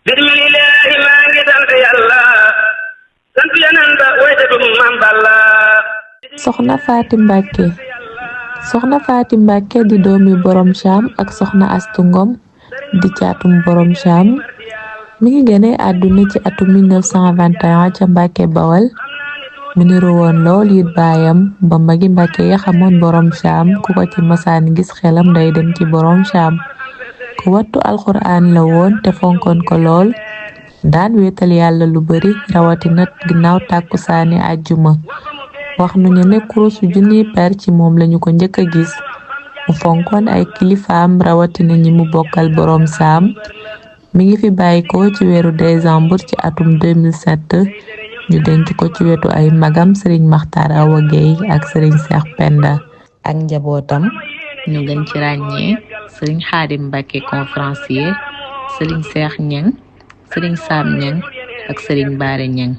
bismillaahi maa ngi sant yàlla sant yeneen ba wayte bu Maam Balla. soxna Faty Mbacke. soxna Faty Mbacke di doomi BOROM-SAM ak soxna Astou Ngom di caatum BOROM-SAM mi ngi gane àdduna ci atum 1921 ca Mbacke Bawal mu niru woon lool it baayam ba magi Mbacke ya xamoon BOROM-SAM ku ko ci masaan gis xelam day dem ci BOROM-SAM ku wattu alxuraan la woon te fonkoon ko lool daan wéetal yàlla lu bari rawatina ginnaaw tàkkusaani àjjuma wax nañu ne kurusu junniy per ci moom lañu ko njëkk a gis mu fonkoon ay kilifaam rawatina ñi mu bokkal BOROM-SAM mi ngi fi bàyyi ko ci weeru décembre ci atum 2007 ñu denc ko ci wetu ay magam Serigne Makhtar Awa Gueye ak Serigne Cheikh Penda ak njabootam ñu gën ci ràññee Serigne Khadim Mbacke conférencier Serigne Cheikh Niang Serigne Sam Niang ak Serigne Bare Niang